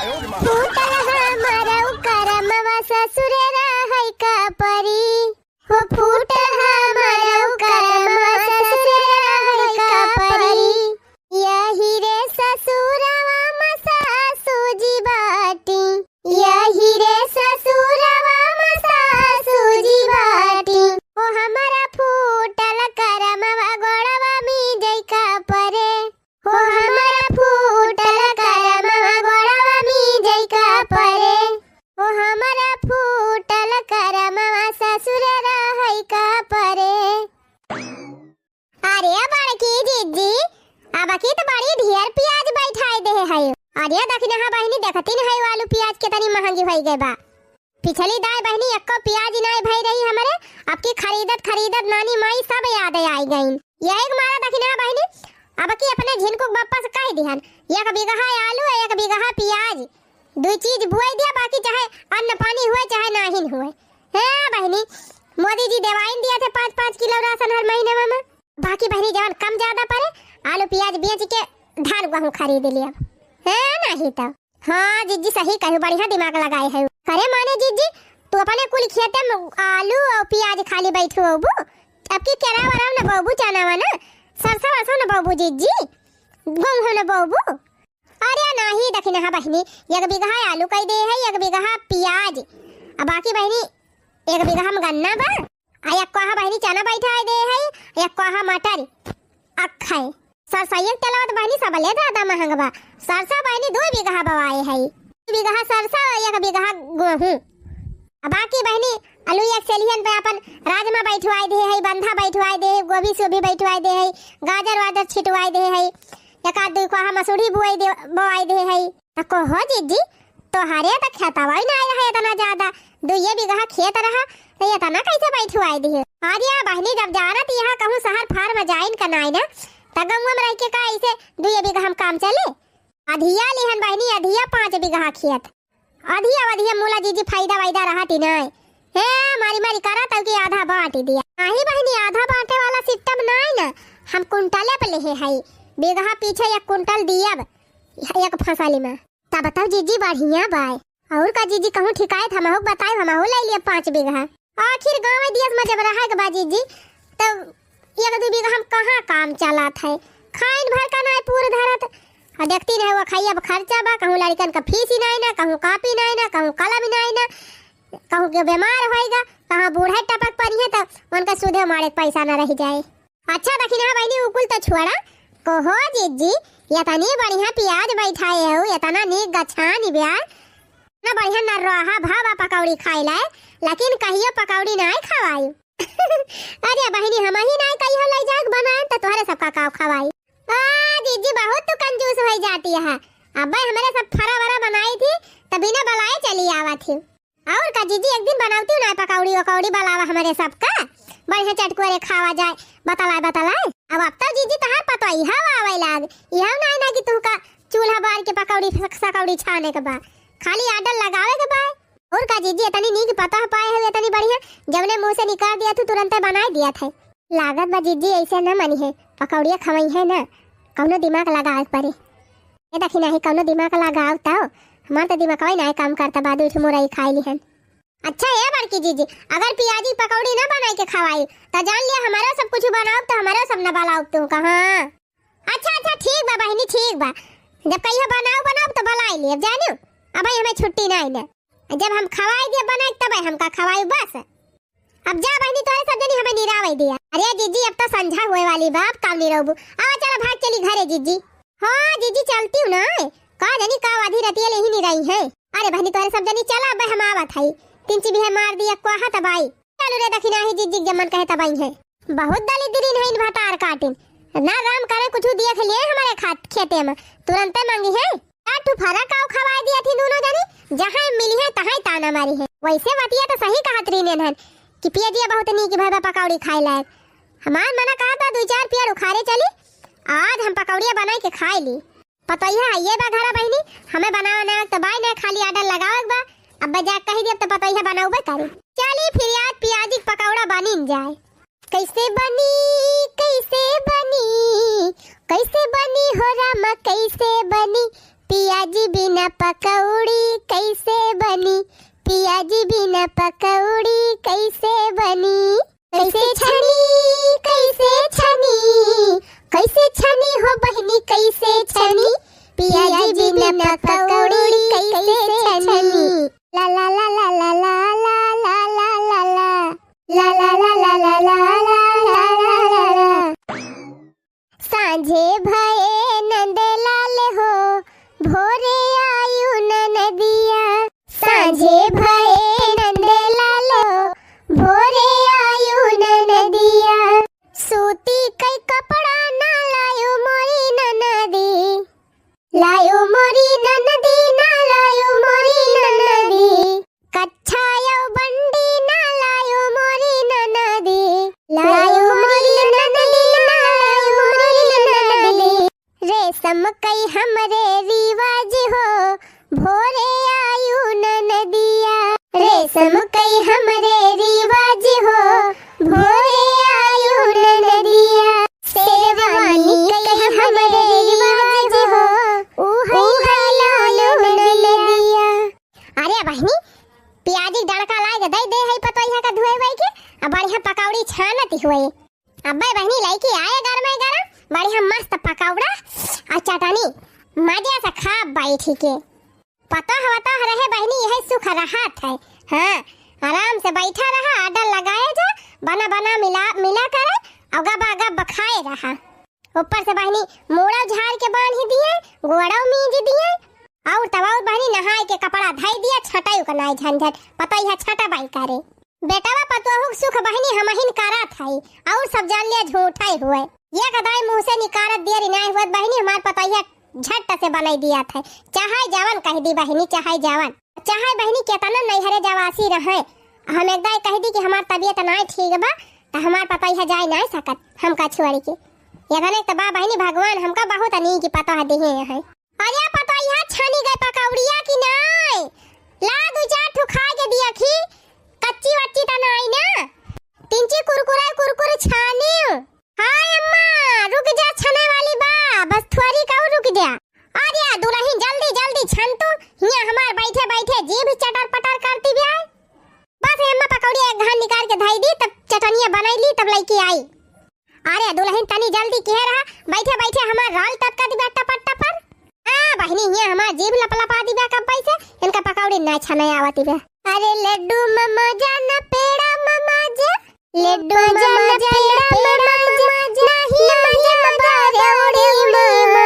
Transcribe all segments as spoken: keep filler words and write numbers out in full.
फूटल हमरउ करमवा ससुरे रहै का परी। हो फूटल हमरउ करमवा ससुरे रहै का परी। यही रे ससुरवा म सासू जी बाटी। यही रे ससुरवा म सासू जी बाटी। ओ हमरा फूटल करमवा गोड़वा मीजै का परे। हो हमरा फूटल करमवा गोड़वा मीजै का परे। हो हमरा फूटल करमवा ससुर रहै का परे। अरे बड़की जिज्जी, अबकी त बड़ी ढेर पियाज बैठाइ देहे है। अरे दखिनहा बहिनी, देखतिन है आलू पियाज केतनी महँगी होइ गै बा। पिछली दाईं बहिनी एक्को पियाज नाहीं भई रही हमरे, अबकी खरीदत खरीदत नानी माई सब याद आइ गइन। यही के मारा दखिनहा बहिनी, अबकी अपने झिनकू क बप्पा से कहि दिहन, एक बिगहा आलू, एक बिगहा पियाज, दुइ चीज बुआइ दिया, बाकी चाहे अन्न पानी हुए चाहे नाहीं हुए। हे बहिनी, मोदी जी देवाइन दिया थे पाँच पाँच किलो रासन हर महीने में। बाकी बहिनी जवन कम ज्यादा परे, आलू पियाज बेच के धान गहूँ खरीद लिया। हे नाहीं त। हाँ जिज्जी, सही कहू, बढ़िया दिमाग लगाए है। करे माने जिज्जी, तू अपने कुल खेते में आलू अउ पियाज खाली बैठू अउबू, अबकी केरा वेरा न बोबू, चना वना, सरसों वरसों न बोबू जिज्जी, गेहूँ न बोबू। अरे नाहीं दखिनहा बहिनी, एक बिगहा आलू कइ देहे है, एक बिगहा पियाज, अ बाकी बहिनी एक बिगहा में गन्ना बा, अ एक कोहा बहिनी चना बैठाइ देहे है, एक कोहा मटर, अक्खै। सरसइया के तेलवा त बहिनी सबले ज्यादा महँग बा। सरसा बहिनी दुइ बिगहा बोआए है, दुइ बिगहा सरसा अउ एक बिगहा गेहूँ। अ बाकी बहिनी आलू एक सेलिहन पे अपन राजमा बैठवाइ देहे है, बंधा बैठवाइ देहे है, गोभी सोभी बैठवाइ देहे है, गाजर वाजर छिटवाइ देहे है, एक आध दुइ कोहा मसूरी बुआइ दे, बोआइ देहे है। त कहो जिज्जी, तोहरे त खेतवा ही नाहीं रहे एतना ज्यादा, दुइये बिगहा खेत रहा, त एतना कइसे बैठवाइ दिहे? अरे बहिनी, जब जानत यहाँ कहूँ शहर फार में जाइन क नाहीं न, त गउँवा में रहि के का अइसे दुइये बिगहा में काम चले? अधिया लिहन बहिनी, अधिया पाँच बिगहा खेत। अधिया वधिया मुला जिज्जी फायदा वायदा रहत ही नाहीं। हे मारी मारी करत हउ कि आधा बाँट दिया। नाहीं बहिनी, आधा बाँटे वाला system नाहीं न, हम कुंटले पे लेहे हई, बिगहा पीछे एक कुंटल दियब एक फसली में। तब बताओ जीजी, बढ़िया बाय। अउर का जीजी, कहूँ ठिकाए त हमहू क बताए, हमहू ले लिए पाँच बीघा। आखिर गाँव दियस में जब रहे के बा जीजी, तब एक दू बीघा हम कहाँ काम चलत है, खाइन भर का नाय पूर धरत। अ देखती नहीं वो खाई, अब खर्चा बा, कहूँ लड़कन का फीस ही नाय ना, कहूँ कापी नाय ना, कहूँ कलम ही नाय ना, कहूँ के बीमार होइगा, कहाँ बूढ़े टपक परी है, तब उनका सुधे मारे के पैसा न रह जाए। अच्छा दखिनहा बहिनी, उ कुल त छोड़ा, कहो जीजी, एतनी बढ़िया पियाज बैठाए हउ, एतना नीक गछानी ब्या, ना बढ़िया नर्रोहा भा बा पकौड़ी खाए लाए, लेकिन कहियो पकौड़ी नाय खवाई। अरे बहिनी, हमही नाय कहियो लै जाए बनाए, त तोहरे सबका काव खवाई? आ जीजी, बहुत तू कंजूस होइ जाती है। अब्बे हमरे सब फरा वरा बनाई थी, त बिना बलाए चली आवत ही। अउर का जीजी, एक दिन बनावती हूँ ना पकौड़ी वकौड़ी, बलावा हमरे सबका, बढ़िया चटकुरे खावा जाए, बतलाए बतलाए। अब, अब तो जीजी तहार पतोहिया आवे लाग, इहउ नाय ना कि तुहका चूल्हा बार के पकौड़ी सक-, सकौड़ी छाने के बा, खाली order लगावे के बा। अउर का जीजी, एतनी नीक पतोह पाए हउ, एतनी बढ़िया, जवने मुँह से निकाल दिया तू तुरंते बनाए दिया थे। लागत बा जीजी अइसे न मनी है, पकौड़िया खवई है ना, कउनो दिमाग लगावे के पड़ी। ए दखिनहा, कउनो दिमाग लगाव तउ, हमार त दिमागवा ही नाय काम करता, बा दुइ ठो मुरई खाई लिहन। अच्छा ए बड़की जीजी, अगर पियाजी पकौड़ी ना बनाई के खवाई, त जान लिया हमरो सब कुछ बनाउब त हमरो सब न बलाउब तू कहाँ। अच्छा, अच्छा, ठीक बा बहिनी, ठीक बा, जब कहियो बनाउब बनाउब त बलाई लेब, जानियो, अबही हमें छुट्टी नाय न, जब हम खवाई दिया बनाई तबे हमका खवाई बस। अब जा बहिनी, तोहरे सब जनी हमें निरावे दिया। अरे जीजी, अब तो संझा होए वाली बा, अब काव निरौबू? आवा चला भाग चली घरे जीजी। हाँ जीजी, चलती हूँ ना, का जनी काव आधी रतिया ले ही निराई है। अरे बहिनी, तोहरे सब जनी चला, अब हम आवत हई, तीन चिबिहे मार दिया, कोहा तबाई। चलू रे दखिनहा, जीजी के जमन कहे तबाई है। बहुत दलिद्दरिन है इन भतार काटिन, ना राम करे कुछ देख लिए हमारे खात खेते में, तुरंते मांगी है। चार ठो फरा काव खवाए दिया थी दोनों जनी, जहाँ मिली है तहाँ ही ताना मारी है। वैसे बतिया तो सही कहत रही नेनहन कि पियजिया बहुत नीक भय बा पकौड़ी खाए लायक। हमार मना कहत बा दुइ चार पेड़ उखारे चली, आज हम पकौड़िया बनाई के खाए ली। पतोहिया है ये बा घरा बहिनी, हमें बनावे ना तो बाय ना, खाली order लगावे के बा। अब जा कही दियब तो पतोहिया बनावे करी। चली फिर आज पियाजी के पकौड़ा बनिन जाए। कैसे बनी, कैसे बनी, कैसे बनी हो रामा, कैसे बनी पियाजी बिना पकौड़ी कैसे बनी? पियाजी बिना पकौड़ी कैसे बनी? कैसे छनी, कैसे छनी, कैसे छनी हो बहिनी, कैसे छनी? पियाजी बिना पकौड़ी कैसे छनी? ला ला ला ला। ला ला ला ला ला ला। साँझे भए नंदलाल हो, भोरे आयु ननदिया। साँझे भए नंदलाल हो, भोरे आयु ननदिया। सूती कई कपड़ा ना लायु मोरी ननदी। लायु मोरी ननदी, ना लायु मोरी ननदी। कच्छा यौ बंडी ना लायु मोरी ननदी। लायु मोरी ननदी, ना लायु मोरी ननदी। रेशम कई हमरे रिवाज हो, भोरे आयु ननदिया। रेशम कई हमरे रिवाज हो, भोरे आयु ननदिया। शेरवानी कई हमरे रिवाज हो, उहै लायु ननदिया। अरे बहिनी, पियाजी के डड़का लाए के दे दे है पतोहिया का धोए हुए के, अब बढ़िया पकौड़ी छानत हुए। अब्बे बहिनी लइके आए गरमे गरम, बढ़िया मस्त पकौड़ा और चटनी, मजे से खा बैठी के। पतोह वतोह रहे बहिनी, यही सुख रहत है। हाँ, आराम से बैठा रहा, order लगाए जा, बना बना मिला मिला करे, और गबा गब खाए रहा। ऊपर से बहिनी मूड़ो झाड़ के बांध दिए, गोड़ो मीज दिए, और तब और बहिनी नहाए के कपड़ा धई दिया, छटाई का नाई झंझट, पतोहिया छटबई करे। बेटवा पतोहू के सुख बहिनी हमहिन करत हई, और सब जान लिया झूठे हुए। ये कदाई मुँह से निकारत देरी नाई हुए बहिनी, हमार पतोहिया झट से बनाई दिया था, चाहे जवन कह दी बहिनी, चाहे जवन, चाहे बहिनी केतना नैहरे जवासी रहे, हम एक दाई कह दी कि हमार तबीयत नाई ठीक बा, त हमार पतोहिया जाए नाई सकत हमका छोड़ के। एतने त बा बहिनी, भगवान हमका बहुत नीक पतोह दिहे हैं। अरे पतोहिया, छनी गए पकौड़िया कि नाई? ला दू चार ठो खाए के दिया खी, कच्ची वच्ची त नाई ना? तिंची कुरकुरे कुरकुरे छानी। हाय अम्मा, रुक जा, छने वाली बा, बस थोड़ी कहू रुक जा। अरे दुलहिन, जल्दी जल्दी छन तू, हियाँ हमार बैठे बैठे जीभ चटर पटर करती बा। बस अम्मा, पकौड़ी एक घान निकाल के धई दी, तब चटनिया बनाई ली, तब लइके आई। अरे दुलहिन, तनी जल्दी किहे रहा, बैठे बैठे हमार राल टपका दिबा टपर टपर। आ बहिनी, हियाँ हमार जीभ लपलपा दिबा कब्बई से, इनका पकौड़ी ना छने आवती बा। अरे लड्डू ममा जा ना पेड़ा ममा जा, लड्डू ममा जा ना पेड़ा ममा जा, नहीं मजा बा पकौड़ी मा।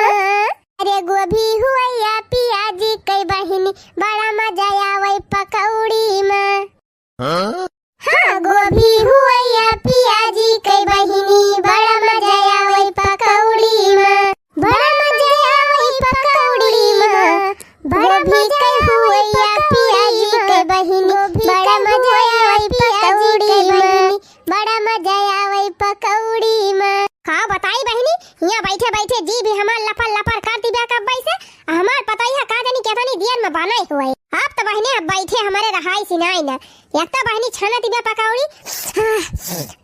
अरे गोभी हुआ या पियाजी कई बहिनी, बड़ा मजा आवे पकौड़ी मा। हाँ? हाँ, गोभी हुआ या पियाजी कई बहिनी, बड़ा मजा आवे पकौड़ी मा। बड़ा मजा आवे पकौड़ी मा। बड़ा मजा आवे पकौड़ी मा। गोभी कई हुआ या पियाजी कई बहिनी, बड़ा मजा आवे पकौड़ी मा। बड़ा मजा आवे पकौड़ी मा। का बताई बहिनी, हियाँ बैठे बैठे जीभ हमार लपर लपर करती बा कब्बई से, हमार पतोहिया का जानी केतनी देर मा बनाई हुए। अब त बहिनी, अब बैठे हमरे रहाई सिनाई ना। एक त बहिनी छनती बा पकौड़ी,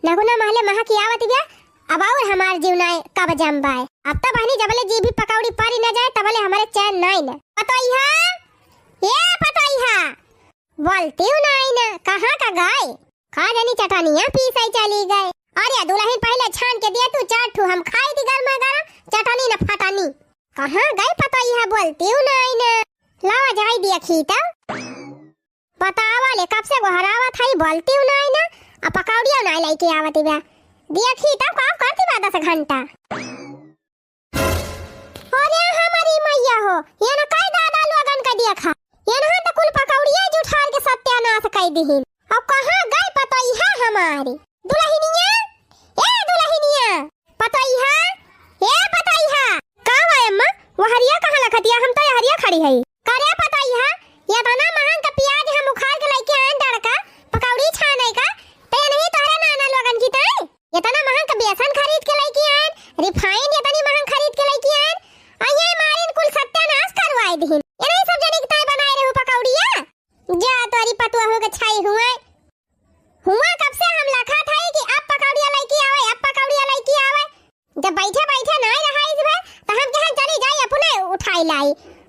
नगुना महले महकी आवती बा, अब और हमार जीव नाई कब जम बाए। अब त बहिनी जबले जीभी पकौड़ी परी न जाए तबले हमरे चैन नाई ना। पतोहिया, ए पतोहिया, बोलती हूँ नाई ना, कहाँ का गए? का जानी चटनिया पीसई चली गए। अरे दुलहिन, पहिले छान के दिया तू चार ठू, हम खाई थी गरमा गरम चटनी न फटनी। कहाँ गए पतोहिया, बोलती हूँ नाई ना। लावा जाई दिया खीता। बतावा ले, कब से गोहरावत हई, बोलती हूँ नाई ना, आ पकौड़िया नाई लइके आवती बा। दिया खीता का करती बा दस घंटा। अरे हमारी मैया हो, ये न कई दादा लोगन का देखा, ये न त कुल पकौड़िया जुठार के सत्यानाश कई दिहिन। अब कहाँ गई पतोहिया हमारी? दुलहिनिया, ए दुलहिनिया, पतोहिया, ए पतोहिया। का बा अम्मा, वहरिया कहाँ लखतिया? हम त यहरिया खड़ी हई। करे पतोहिया, ये तना महंग का पियाज हम उखाड़ के लइके आन डड़का, पकौड़ी छाने का, ते नहीं तोहरे नाना लोगन की तई? इतना महंग का बेसन खरीद के लइके आएन, रिफाइन इतनी महंग खरीद के लइके आएन, आ ये मारिन कुल सत्यानाश करवाए दिहिन। ये नहीं सब जने के ताई बनाए रहू पकौड़िया। जा तोरी पतुआ हो के छाई हुए। हुआ कब से हम लखा था कि अब पकौड़िया लइके आवे, अब पकौड़िया लइके आवे। जब बैठे बैठे नाई रहा इस भर, तो हम कहा चली जाई अपने उठाई लाई।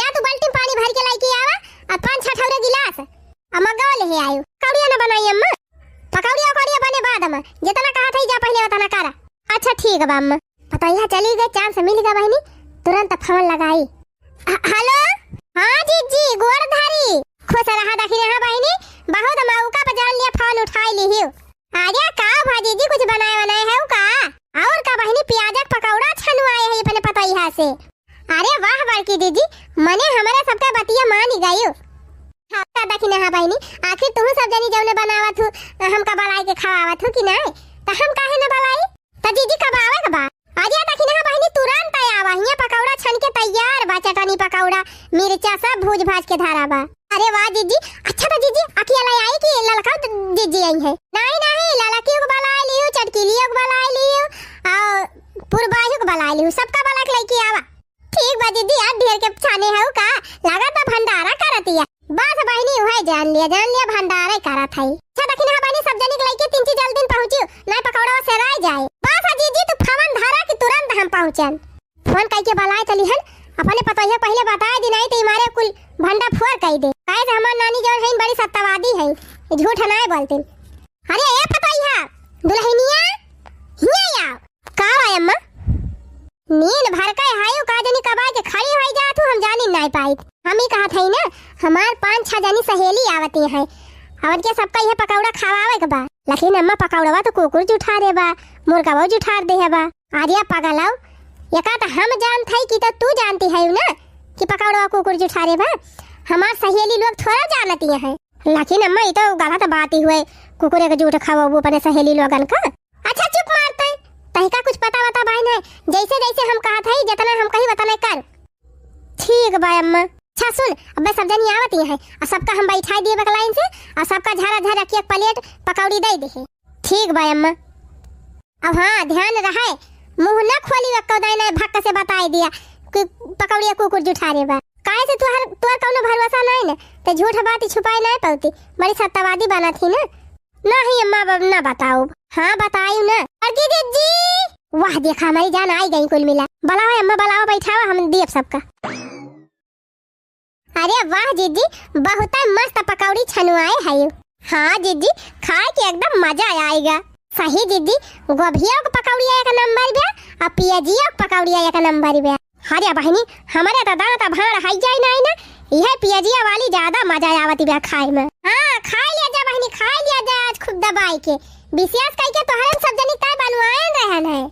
जा तू बाल्टी में पानी भर के लाइके आवा, और पाँच छह ठौरे गिलास, और मग्गवा लेहे आयो। पकौड़िया ना बनाई अम्मा, पकौड़िया उकौड़िया बने बाद में, जितना कहा था जा पहले उतना करा। अच्छा ठीक बा अम्मा। पतोहिया चली गई, chance मिल गया बहिनी, तुरंत फोन लगाई। ह-, हेलो। हाँ जीजी, गोड़ धारी। खुश रहा दखिनहा बहिनी, बहुत मौका पर जान लिया फोन उठाई लिहियो। अरे का भा जीजी, कुछ बनाए बनाए है का? और का बहिनी, प्याज के पकौड़ा छनुआए है अपने पतोहिया से। अरे वाह बड़की जीजी, मने हमरे सबके बतिया मान गयो। हाँ, का दखिनहा बहिनी, आखिर तुहू सब जनी जौने बनावत हू, हमका बलाई के खवावत हू कि नाय? त हम काहे न बलाई? त जीजी कब आवे के बा? अरे दखिनहा बहिनी, तुरंत आवा, हियां पकौड़ा छन के तैयार बा, चटनी पकौड़ा, मिर्चा सब भूज भाज के धरा बा। अरे वाह जीजी, अच्छा त जीजी अकेला आई कि ललका द-, जीजी आई है? नहीं नहीं, ललकियो के बलाई लियो, चटकिलियो के बलाई लियो, और पुरबाइयो के बलाई लियो, सबका बलाई के लेके आवा। ठीक बा जीजी, आज ढेर के छाने हऊ का? लागत बा भंडारा करतिया। बस बहिनी, उहे जान लिया, जान लिया, भंडारे करत हई। अच्छा दखिनहा बहिनी, सब जनी के लइके तिनची जल्दी पहुँचियो, नाय पकौड़ा सेराय जाए। बस जीजी, तू फोन धरा कि तुरंत हम पहुँचन। फोन कइके बलाए चली हन, अपने पतोहिया पहिले बताए दी, नाई त ई मारे कुल भंडा फोर कइ दे। काहे से हमार नानी जौन हईन बड़ी सत्यवादी हईन। झूठ नाय बोलतिन। अरे ए पतोहिया, दुलहिनिया, हियाँ आओ। का बा अम्मा? नीन भर के हायो का जनी कबाय के खड़ी होई जात हूँ, हम जानी नाय पाइत। हम ई कहत हई ना, हमार पाँच छह जनी सहेली आवती हैं, अउर के सबका इहे पकौड़ा खवावे के बा। लेकिन अम्मा, पकौड़वा तो कुकुर जुठारे बा, मुर्गवा जुठार देहे बा। अरे पगलाओ, एका तो हम जानत हई कि तो तू जानती है ना कि पकौड़वा कुकुर जुठारे बा। हमार सहेली लोग थोड़ा जानती हैं। लेकिन अम्मा, ई तो गलत बात ही हुए, कुकुरे के जूठ खवाबू अपने सहेली लोगन का। अच्छा चुप मारते, तहिका कुछ पता वता बाय नहीं, जैसे जैसे हम कहत हई, जितना हम कही वतने कर। ठीक बा अम्मा। अच्छा सुन, अबे सब जनी आवती हैं, अउर सबका हम बैठाई दिए बकलाइन से, अउर सबका झरा झरा के एक प्लेट पकौड़ी दे दे। ठीक बा अम्मा। अब हाँ, ध्यान रहे, मुँह न खोली, एक्को दाई नहीं भक्क से बताई दिया कि पकौड़िया कुकुर जुठारे बा। काहे से तुहर, तुहर कौनो भरोसा नहीं न, ते झूठ बात छुपाई नहीं पौती, बड़ी सत्यवादी बनत ही ना। नहीं अम्मा, अब ना बताउब। हाँ बताई ना। बड़की जिज्जी, वाह देखा हमारी जान आई गई कुल मिला। बुलाओ अम्मा, बुलाओ, बैठावा, हम दियब सबका। अरे वाह जिज्जी, बहुत मस्त पकौड़ी छनुआए है। हाँ जिज्जी, खाए के एकदम मजा आएगा। सही जिज्जी, गोभिया के पकौड़िया एक नंबर बा, और पियजिया के पकौड़िया एक नंबर बा। अरे बहिनी, हमरे तो दांत भाड़ हाई जाई नाई ना, यह पियजिया वाली ज्यादा मजा आवत बा खाए में। हाँ, खाई लिया जा बहिनी, खाई लिया जा आज खूब दबाई के। विशेष कई के तोहरे सब जनी तय बनवाए रहन है।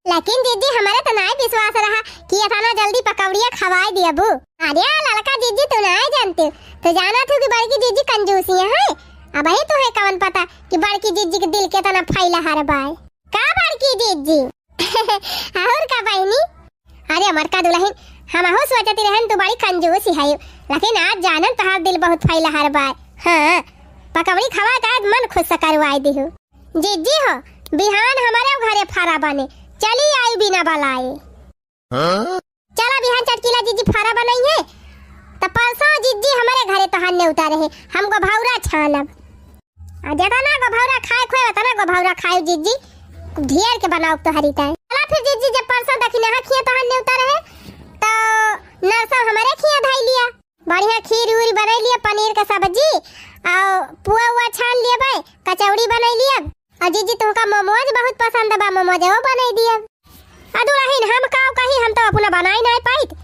लेकिन जिज्जी, हमरे त नाय विश्वास रहा कि इतना जल्दी पकौड़िया खवाए दियबू। अरे ललका जिज्जी, तू नाय जानते, तू जानत हो कि बड़की जिज्जी कंजूसी है। अबही तुहे कवन पता कि बड़की जिज्जी के दिल केतना फैला हर बाय। का बड़की जिज्जी? और का बहिनी? अरे मरका दुलहिन, हमहू सोचती रहन तू बड़ी कंजूसी है, लेकिन आज जानन तोहार दिल बहुत फैला हर बाय। हाँ, पकौड़ी खवा के आज मन खुश करवाई दिहू। जिज्जी हो, बिहान हमरे घरे फारा बने, चली आई बिना बलाए। हाँ? चला बिहान चटकीला जिज्जी फारा बनइहे, त परसों जिज्जी हमरे घरे तोहार नेउता रहे, हम गोभौरा छानब। आ जेतना गोभौरा खाए खोए, ओतना गोभौरा खाए जिज्जी, ढेर के बनाओ तोहरी ताई। चला फिर जिज्जी, जब परसों दखिनहा खिया तोहार नेउता रहे, त नरसों हमरे खिया धई लिया। बढ़िया खीर उरी बनाई लिया, पनीर का सब्जी, और पुआ उआ छान लिया बे, कचौड़ी बनाई लिया। और जिज्जी तुमका मोमोज बहुत पसंद बा, मोमोज वो बनाई दिया। आ दुलहिन हम काव कही, हम तो अपना बनाई नाई पाइत,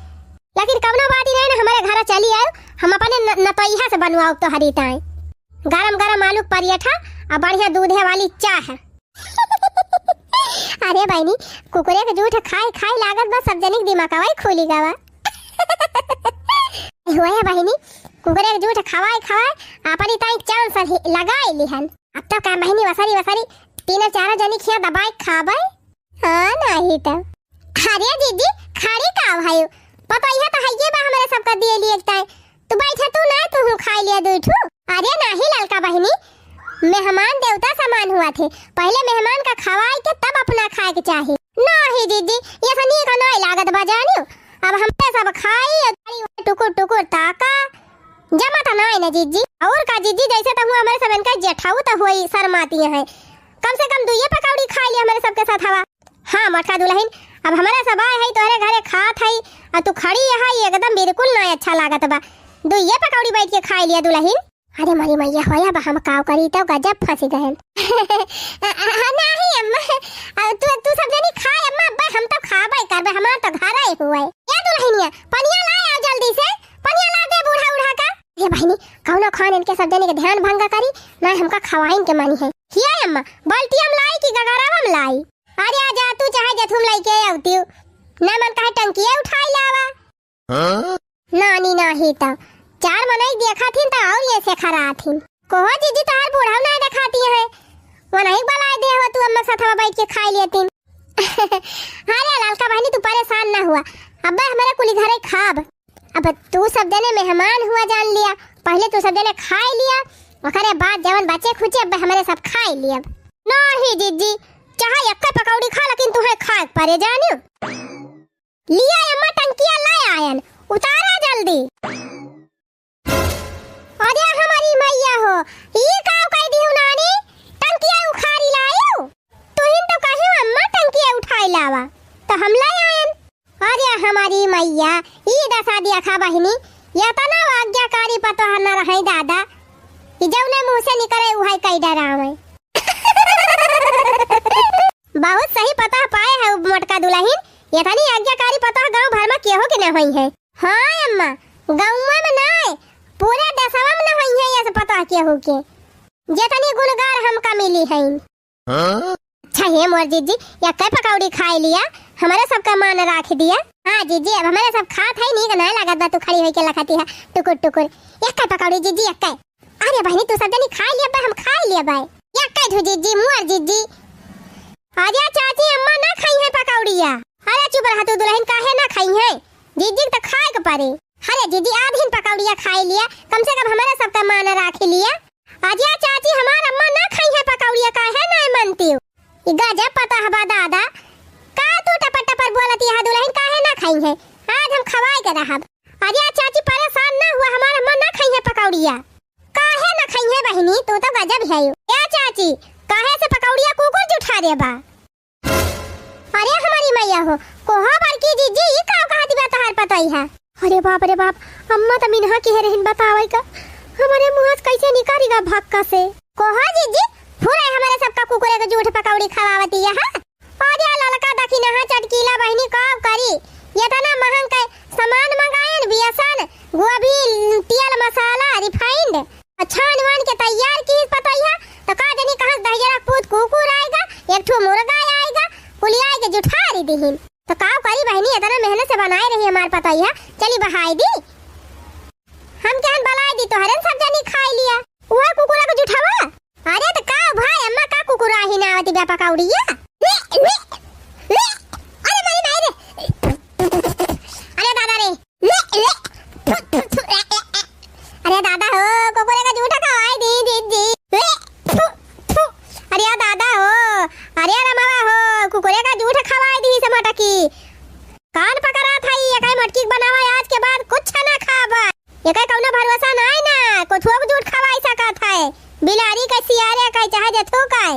लेकिन कवनो बात ही नहीं ना, हमरे घर चली आयो, हम अपने न-, नतोइहा से बनवाओ तोहरी ताई। गरम गरम आलू पराठा और बढ़िया दूधे वाली चाह। अरे बहिनी, कुकुरे के जूठ खाए खाए लागत बा, सब जनिक दिमागवा ही खुली गवा। हुआ है बहिनी, कुकुरे के जूठ खवाए खवाए अपनी ताई चांस ही लगाए लिहन। अब तो का बहिनी वसरी वसरी तीनों चारों जनी खिया दबाए खाबे। हाँ, नाही तो। अरे जिज्जी, खड़ी का भाई, पतोहिया तो हइये बा हमरे सबका दिए लिए ताई। तू बैठा, तू ना, तू हूँ खाई लिया दुई ठू। अरे नाही ललका बहिनी, मेहमान देवता समान हुआ थे, पहले मेहमान का खवाई के तब अपना खाए के चाही। नाही जिज्जी, ये सनी का नाई लागत बा जानियो। अब हमरे सब खाई और टुकुर टुकुर ताका, जमा तो नाई ना जिज्जी। और का जिज्जी, जैसे तो हुआ हमरे सब इनका जेठाऊ तो हुई शर्माती हैं, कम से कम दुइये पकौड़ी खाई लिया हमरे सबके साथ हवा। हाँ मोटका दुलहिन, अब हमरा सब आए हई तोहरे घरे खात हई, आ तू खड़ी है, एकदम बिल्कुल ना अच्छा लागत बा। दुइये पकौड़ी बैठ के खाई लिया दुलहिन। अरे मोरी मैया होया बा, हम काव करी तो गजब फंसी गहन। आ, आ, आ, नाही अम्मा, आ, तू तू सब जनी खाए अम्मा, अब्बा हम तो खाबे करबे, हमार तो घर ही हुए। या दुलहिनिया, पनिया लाए आओ जल्दी से, पनिया ला दे बूढ़ा उढ़ा का। ये बहिनी, कौनो खान इनके सब जनी के ध्यान भंग करी, ना हमका खवाइन के मानी है। हिया अम्मा, बाल्टी हम लाई कि गगरावा हम लाई? अरे आ जा तू, चाहे जथुम लइके आवतिउ। ना मन कहे टंकिया उठाई लावा। हाँ? नानी नाही त। चार मनई देखा थिन त और ये से खरा थिन। कोहो जिज्जी तोहार बूढ़ा ना देखाती है। वो नहीं बलाए दे हो तू अम्मा साथ में बैठ के खाई लेतिन। अरे ललका बहिनी तू परेशान ना हुआ। अब्बे हमारे कुली घरे खाब। अब तू सब जने मेहमान हुआ जान लिया। पहले तू सब जने खाई लिया। ओकरे बाद जवन बचे खुचे अब्बे हमारे सब खाई लिया। नाही जिज्जी। चाहे एक्के पकौड़ी खा, लेकिन तुहे खाए के परे, जानियो। लिया अम्मा, टंकिया ले आयन, उतारा जल्दी। अरे हमारी मैया हो, ई का कह दिहु नानी, टंकिया उखारी लायु? तुहिन तो कहियो अम्मा टंकिया उठाई लावा, तो हम ले आयन। अरे हमारी मैया, ई दशा देखा बहिनी, एतना आज्ञाकारी पतोह न रहे दादा। कि जौने मुँह से निकरे उहै कइ डरावै। बहुत सही पतोह पाए है उ मोटका दुलहिन, एतनी आज्ञाकारी पतोह गाँव भर मा केहू के न होइहैं। हाँ अम्मा, गउँवा मा नाहीं, पूरे देसवा मा न होइहैं अइसे पतोह केहू के, जेतनी गुनगार हमका मिली हइन। हाँ? अच्छा हे मोर जिज्जी, एक्कै पकौड़ी खाइ लिया, हमरे सबका मान राखि दिया। हाँ जिज्जी, अब हमरे सब खात है, नीक नाहीं लागत बा, तू खड़ी होइके लखतिहा टुकुर टुकुर। एक्कै पकौड़ी जिज्जी, एक्कै। अरे बहिनी, तू सब जनी खाइ लिया बा, हम खाइ लिया बा। एक्कै ठू जिज्जी, मोर जिज्जी। अरे चाची, अम्मा न खइहैं पकौड़िया। अरे चुप रहा तू दुलहिन, काहे न खइहैं? जिज्जी के त खाए के परे। अरे जिज्जी, आधिन पकौड़िया खाइ लिया, कम से कम हमरे सबका मान राखि लिया। अरे चाची, हमार अम्मा न खइहैं पकौड़िया, काहे नाहीं मनतिउ? ई गजब पतोह बा दादा, का तू टपर टपर बोलतिहा दुलहिन, काहे न खइहैं? आज हम खवाइ के रहब। अरे चाची, परेसान न हुआ, हमार अम्मा न खइहैं पकौड़िया। काहे न खइहैं बहिनी, तू तो गजब है। ए चाची, काहे से पकौड़िया कुकुर जुठारे बा? अरे हमरी मइया हो, कोहा बड़की जिज्जी, ई का कहति बा तोहार पतोहिया? अरे बाप रे बाप, अम्मा त मिनहा किहे रहिन बतावै का, हमरे मुँह से कइसे निकरि गा भक्का से। कोहा जिज्जी, फुरै हमरे सबका कुकुरे के जूठ पकौड़ी खवावतिया, हाँ? अरे ललका दखिनहा चटकीला बहिनी, का करी, एतना महँग के सामान मंगाएन, बेसन, गोभी, तेल, मसाला, refined, छान वान के तैयार किहिस पतोहिया, त का जनी कहाँ से दहिजरा पूत कुकुर आइगा, एक ठो मुर्गा आइगा, कुल आइके जुठारि दिहिन। त का करी बहिनी, एतना मेहनत से बनाए रही हमार पतोहिया, चली बहाइ दी। हम केहन बलाइ दी, तोहरे सब जनी खाइ लिया। उहै कुकुरा के जुठवा। अरे त का भाई, अम्मा का कुकुराही ना आवति बा पकौड़िया? ले, ले, ले। अरे मारी माई रे। अरे दादा रे। ले, ले। थु, थु, थु, ए, ए, ए। अरे दादा हो, कुकुरे का जूठ खवाइ दी, दी, दी। ले, थु, थु। अरे दादा हो, अरे रमवा हो, कुकुरे का जूठ खवाइ दी से मटकी। कान पकड़ात हई, एकै मटकी के बनावा, आज के बाद कुछ ना खाबा। एकै कउनो भरोसा नाहीं ना, कुछुओ के जूठ खवाइ सकत है। बिलारी कै, सियारे कै, चाहे जथू कै।